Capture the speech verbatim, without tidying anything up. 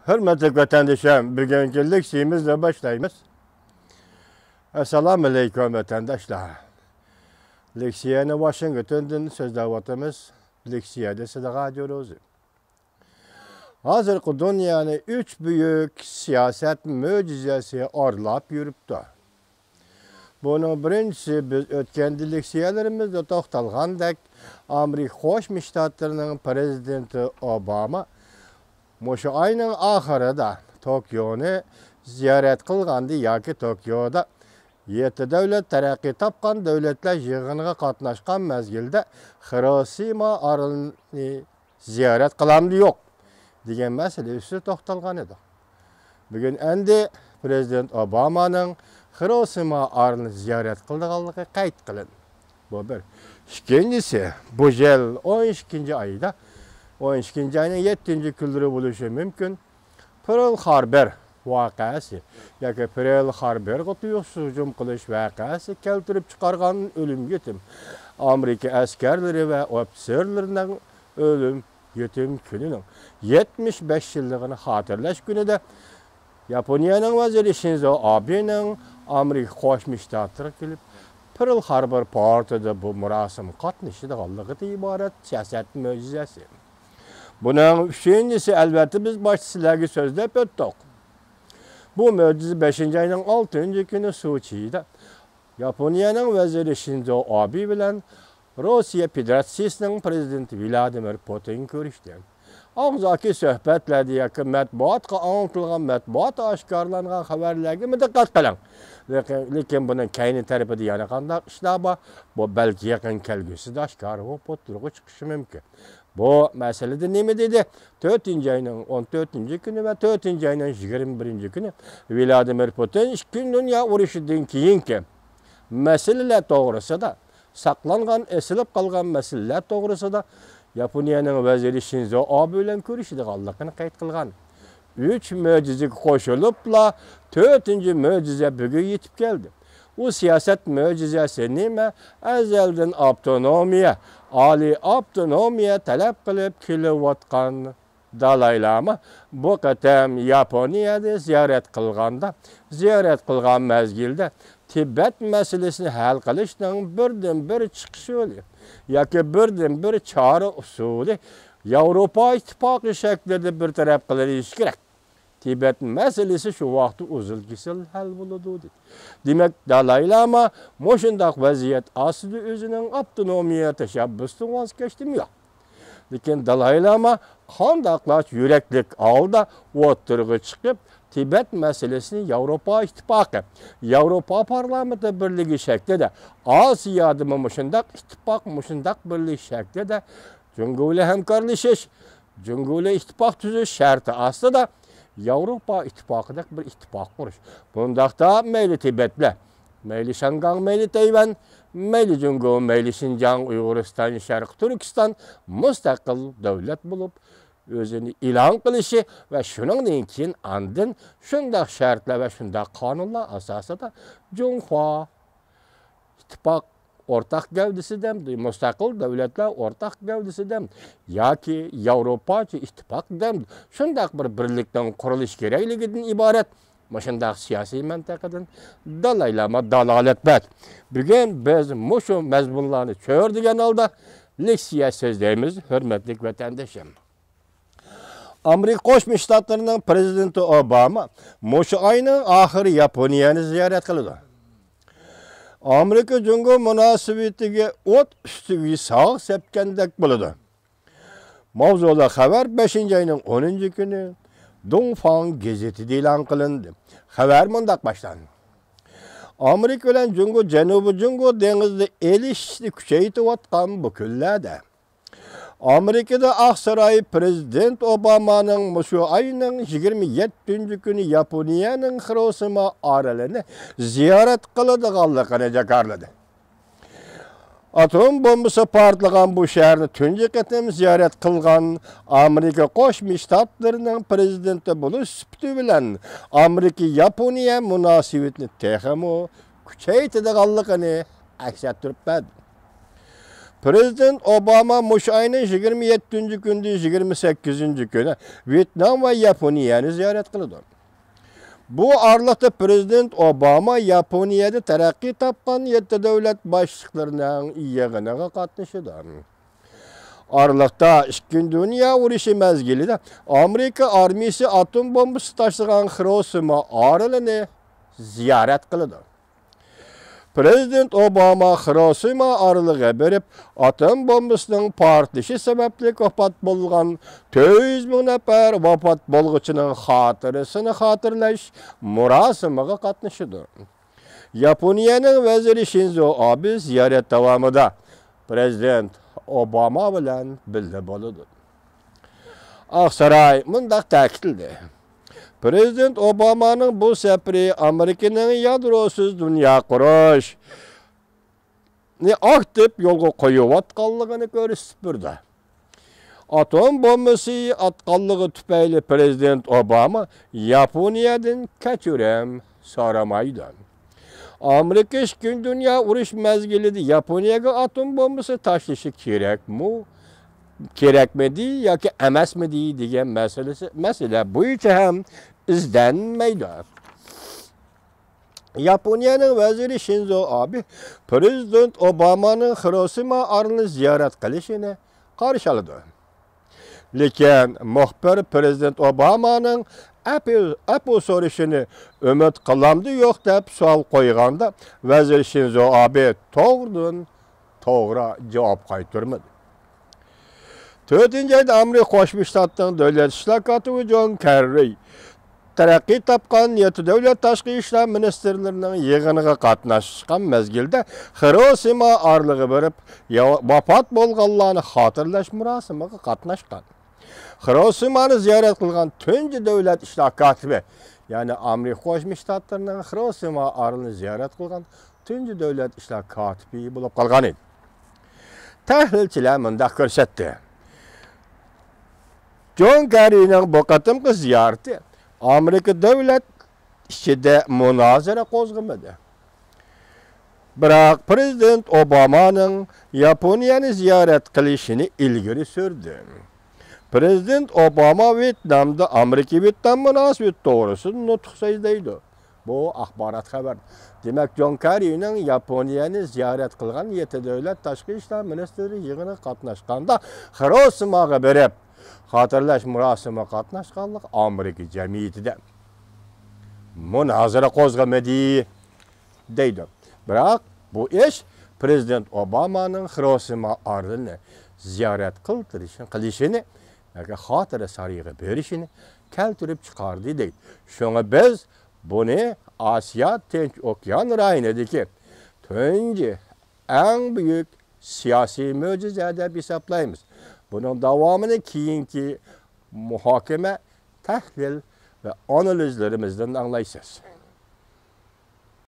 ھۆرمەتلىك ۋەتەندىشىم، بۈگۈنكى لېكسىيىمىزنى باشلايمىز. ئەسسالامۇئەلەيكۇم، ۋەتەنداشلار. لېكسىيەنى ۋاشىنگتوندىن سۆزلەۋاتىمىز. لېكسىيەدە سىلىغا جۇرۇزى. ھازىرقى دۇنيانى ئۈچ بۈيۈك سىياسەت مۆجىزەسى ئارىلاپ يۈرۈپتۇ. بۇنىڭ بىرىنچىسى، بىز ئۆتكەن لېكسىيەلىرىمىزدە توختالغاندەك، ئامېرىكا قوشما شتاتلىرىنىڭ پىرېزىدېنتى ئوباما مۇشۇ ئاينىڭ ئاخىرىدا توكيونى زىيارەت قىلغاندا ياكى توكيودا يەتتە دۆلەت تەرەققىي تاپقان دۆلەتلەر يىغىنىغا قاتناشقان مەزگىلدە خىروشىما ئارىلىنى زىيارەت قىلامدۇ يوق دېگەن مەسىلە ئۈستىدە توختالغان ئىدۇق. بۈگۈن ئەمدى پىرېزىدېنت ئوبامانىڭ خىروشىما ئارىلىنى زىيارەت قىلىدىغانلىقى قەيت قىلىندى. بۇ بىر. ئىككىنچىسى، بۇ يىل ئون ئىككىنچى ئايدا، ئون ئىككىنچى ئاينىڭ يەتتىنچى كۈنلىرى بولۇشى مۇمكىن، پېرل خاربېر ۋەقەسى ياكى پېرل خاربېرغا تۇيۇقسىز ھۇجۇم قىلىش ۋەقەسى كەلتۈرۈپ چىقارغان ئۆلۈم يېتىم، ئامېرىكا ئەسكەرلىرى ۋە ئوفىتسېرلىرىنىڭ ئۆلۈم يېتىم كۈنىنىڭ يەتمىش بەش يىللىقىنى خاتىرىلەش كۈنىدە ياپونىيەنىڭ ۋەزىرى شىنزو ئابېنىڭ ئامېرىكا قوشما شتاتلىرىغا كېلىپ، پېرل خاربېر پورتىدا بۇ مۇراسىمغا قاتنىشىدىغانلىقىدىن ئىبارەت سىياسەت مۆجىزەسى. بۇنىڭ ئۈچىنچىسى، ئەلۋەتتە، بىز باشتا سىلەرگە سۆزلەپ ئۆتتۇق. بۇ مۆجىزە بەشىنچى ئاينىڭ ئالتىنچى كۈنى سوچىدا ياپونىيەنىڭ ۋەزىرى شىنزو ئابې بىلەن روسىيە فېدېراتسىيىسىنىڭ پىرېزىدېنتى ۋلادىمىر پۇتىن كۆرۈشتى. ئاغزاكى سۆھبەتلەردە ياكى مەتبۇئاتقا ئاڭلىتىلغان، مەتبۇئاتتا ئاشكارىلانغان خەۋەرلەرگىمۇ دىققەت قىلىڭ. لېكىن، لېكىن بۇنىڭ كەينى تەرىپىدە يەنە قانداق ئىشلار بار؟ بۇ بەلكى يېقىن كەلگۈسىدە ئاشكارا بولۇپ ئوتتۇرىغا چىقىشى مۇمكىن. بۇ مەسىلىدە نېمە دېدى؟ تۆتىنچى ئاينىڭ ئون تۆتىنچى كۈنى ۋە تۆتىنچى ئاينىڭ يىگىرمە بىرىنچى كۈنى ۋلادىمىر پۇتىن ئىككىنچى دۇنيا ئۇرۇشىدىن كېيىنكى مەسىلىلەر توغرىسىدا، ساقلانغان، ئېسىلىپ قالغان مەسىلىلەر توغرىسىدا ياپونىيەنىڭ ۋەزىرى شىنزو ئابې بىلەن كۆرۈشىدىغانلىقىنى قەيت قىلغان. ئۈچ مۆجىزىگە قوشۇلۇپلا تۆتىنچى مۆجىزە بۈگۈن يېتىپ كەلدى. ئۇ سىياسەت مۆجىزەسى نېمە؟ ئەزەلدىن ئاپتونومىيە، ئالىي ئاپتونومىيە تەلەپ قىلىپ كېلىۋاتقان دالاي لاما بۇ قېتىم ياپونىيەدە زىيارەت قىلغاندا، زىيارەت قىلغان مەزگىلدە تىبەت مەسىلىسىنى ھەل قىلىشنىڭ بىردىنبىر چىقىش يولى ياكى بىردىنبىر چارە ئۇسۇلى ياۋروپا ئىتتىپاقى شەكلىدە بىر تەرەپ قىلىنىشى كېرەك. تىبەت مەسىلىسى شۇ ۋاقىتتا ئۈزۈل-كېسىل ھەل بولىدۇ، دېدى. دېمەك، دالاي لاما مۇشۇنداق ۋەزىيەت ئاستىدا ئۆزىنىڭ ئاپتونومىيە تەشەببۇسىدىن ۋاز كەچتىمۇ يوق. لېكىن دالاي لاما قانداقلارچە يۈرەكلىك ھالدا ئوتتۇرىغا چىقىپ، تىبەت مەسىلىسىنى ياۋروپا ئىتتىپاقى، ياۋروپا پارلامېنتى بىرلىكى شەكلىدە، ئاسىيادىمۇ مۇشۇنداق ئىتتىپاق، مۇشۇنداق بىرلىك شەكلىدە جۇڭگو بىلەن ھەمكارلىشىش، جۇڭگو بىلەن ئىتتىپاق تۈزۈش شەرتى ئاستىدا ياۋروپا ئىتتىپاقىدەك بىر ئىتتىپاق قۇرۇش. بۇنداقتا مەيلى تىبەتلەر، مەيلى شياڭگاڭ، مەيلى تەيۋەن، مەيلى جۇڭگو، مەيلى شىنجاڭ، ئۇيغۇرىستان، شەرقىي تۈركىستان مۇستەقىل دۆلەت بولۇپ، ئۆزىنى ئېلان قىلىشى ۋە شۇنىڭدىن كېيىن ئاندىن شۇنداق شەرتلەر ۋە شۇنداق قانۇنلار ئاساسىدا جۇڭخۇا ئىتتىپاق ئورتاق گەۋدىسىدە، مۇستەقىل دۆلەتلەر ئورتاق گەۋدىسىدە ياكى ياۋروپاچە ئىتتىپاقدا شۇنداق بىر بىرلىكنىڭ قۇرۇلۇشى كېرەكلىكىدىن ئىبارەت مۇشۇنداق سىياسىي مەنتىقىدىن دالاي لاما دالالەت بەردى. بۈگۈن بىز مۇشۇ مەزمۇنلارنى چۆرىدىگەن ھالدا لېكسىيە سۆزلەيمىز، ھۆرمەتلىك ۋەتەندىشىم. ئامېرىكا قوشما شتاتلىرىنىڭ پىرېزىدېنتى ئوباما مۇشۇ ئاينىڭ ئاخىرى ياپونىيەنى زىيارەت قىلىدۇ. ئامېرىكا جۇڭگو مۇناسىۋىتىگە ئوت ئۈستىگە ساغ سەپكەندەك بولىدۇ. ماۋزۇلۇق خەۋەر بەشىنچى ئاينىڭ ئونىنچى كۈنى دۇڭفاڭ گېزىتىدە ئېلان قىلىندى. خەۋەر مۇنداق باشلاندى. ئامېرىكا بىلەن جۇڭگو جەنۇبىي جۇڭگو دېڭىزىدا ئېلىشىشنى كۈچەيتىۋاتقان بۇ كۈنلەردە، ئامېرىكىدا ئاقساراي پىرېزىدېنت ئوبامانىڭ مۇشۇ ئاينىڭ يىگىرمە يەتتىنچى كۈنى ياپونىيەنىڭ خىروشىما ئارىلىنى زىيارەت قىلىدىغانلىقىنى جاكارلىدى. ئاتوم بومبىسى پارتلىغان بۇ شەھەرنى تۇنجى قېتىم زىيارەت قىلغان ئامېرىكا قوشما شتاتلىرىنىڭ پىرېزىدېنتى بولۇش سۈپىتى بىلەن ئامېرىكا ياپونىيە مۇناسىۋىتىنى تېخىمۇ كۈچەيتىدىغانلىقىنى ئەكس ئەتتۈرۈپ بەردى. پرېزىدېنت ئوباما مۇشۇ ئاينىڭ يىگىرمە يەتتىنچى كۈنىدىن يىگىرمە سەككىزىنچى كۈنى ۋيېتنام ۋە ياپونىيەنى زىيارەت قىلىدۇ. بۇ ئارىلىقتا پرېزىدېنت ئوباما ياپونىيەدە تەرەققىي تاپقان يەتتە دۆلەت باشلىقلىرىنىڭ يىغىنىغا قاتنىشىدۇ. ئارىلىقتا ئىككىنچى دۇنيا ئۇرۇشى مەزگىلىدە ئامېرىكا ئارمىيىسى ئاتوم بومبىسى تاشلىغان خىروشىما ئارىلىنى زىيارەت قىلىدۇ. پرېزىدېنت ئوباما خىروشىما ئارىلىغا بېرىپ، ئاتوم بومبىسىنىڭ پارتلىشى سەۋەبلىك ۋاپات بولغان تۆت يۈز مىڭ نەپەر ۋاپات بولغۇچىنىڭ خاتىرىسىنى خاتىرىلەش مۇراسىمىغا قاتنىشىدۇ. ياپونىيەنىڭ ۋەزىرى شىنزو ئابې زىيارەت داۋامىدا پرېزىدېنت ئوباما بىلەن بىللە بولىدۇ. ئاقساراي مۇنداق تەكىتلىدى: پرېزىدېنت ئوبامانىڭ بۇ سەپىرى ئامېرىكىنىڭ يادروسىز دۇنيا قۇرۇشنى ئاكتىپ يولغا قويۇۋاتقانلىقىنى كۆرسىتىپ بېرىدۇ. ئاتوم بومبىسى ئاتقانلىقى تۈپەيلى پرېزىدېنت ئوباما ياپونىيەدىن كەچۈرۈم سورىمايدۇ. ئامېرىكا ئىككىنچى دۇنيا ئۇرۇش مەزگىلىدە ياپونىيەگە ئاتوم بومبىسى تاشلىشى كېرەكمۇ، كېرەكمىدى ياكى ئەمەسمىدى دېگەن مەسىلىسى، مەسىلە بويىچە ھەم ئىزدەنمەيدۇ. ياپونىيەنىڭ ۋەزىرى شىنزو ئابې پرېزىدېنت ئوبامانىڭ خىروشىما ئارىلىنى زىيارەت قىلىشىنى قارشى ئالىدۇ. لېكىن مۇخبىر پرېزىدېنت ئوبامانىڭ ئەپۇ، ئەپۇ سورىشىنى ئۈمىد قىلامدۇ يوق دەپ سوئال قويغاندا، ۋەزىر شىنزو ئابې توغرىدىن توغرا جاۋاب قايتۇرمىدى. تۆتىنچى ئايدا ئامېرىكا قوشما شتاتىنىڭ دۆلەت ئىشلار كاتىپى جون كېررى تەرەققىي تاپقان يەتتە دۆلەت تاشقى ئىشلار مىنىستىرلىرىنىڭ يىغىنىغا قاتناشقان مەزگىلدە خىروشىما ئارىلىغا بېرىپ، يا-، ۋاپات بولغانلارنى خاتىرىلەش مۇراسىمىغا قاتناشقان. خىروشىمانى زىيارەت قىلغان تۇنجى دۆلەت ئىشلار كاتىپى، يەنى ئامېرىكا قوشما شتاتلىرىنىڭ خىروشىما ئارىلىنى زىيارەت قىلغان تۇنجى دۆلەت ئىشلار كاتىپى بولۇپ قالغان ئىدى. تەھلىلچىلەر مۇنداق كۆرسەتتى: جون كېررىنىڭ بۇ قېتىمقى زىيارىتى ئامېرىكا دۆلەت ئىچىدە مۇنازىرە قوزغىمىدى. بىراق پرېزىدېنت ئوبامانىڭ ياپونىيەنى زىيارەت قىلىشىنى ئىلگىرى سۈردى. پرېزىدېنت ئوباما ۋيېتنامدا ئامېرىكا-ۋيېتنام مۇناسىۋىتى توغرىسىدا نۇتۇق سۆزلەيدۇ. بۇ ئاخبارات خەۋەر. دېمەك، جون كېررىنىڭ ياپونىيەنى زىيارەت قىلغان يەتتە دۆلەت تاشقى ئىشلار مىنىستىرى يىغىنىغا قاتناشقاندا، خىروشىماغا بېرىپ، خاتىرىلەش مۇراسىمىغا قاتناشقانلىقى ئامېرىكا جەمئىيىتىدە مۇنازىرە قوزغىمىدى، دەيدۇ. بىراق بۇ ئىش پرېزىدېنت ئوبامانىڭ خىروشىما ئارىلىنى زىيارەت قىلدۇرۇشىنى، قىلىشىنى ياكى خاتىرە سارىيىغا بېرىشىنى كەلتۈرۈپ چىقاردى، دەيدۇ. شۇڭا بىز بۇنى ئاسىيا تىنچ ئوكيان رايونىدىكى تۇنجى ئەڭ بۈيۈك سىياسىي مۆجىزە دەپ ھېسابلايمىز. بۇنىڭ داۋامىنى كېيىنكى مۇھاكىمە، تەھلىل ۋە ئانالىزلىرىمىزدىن ئاڭلايسىز.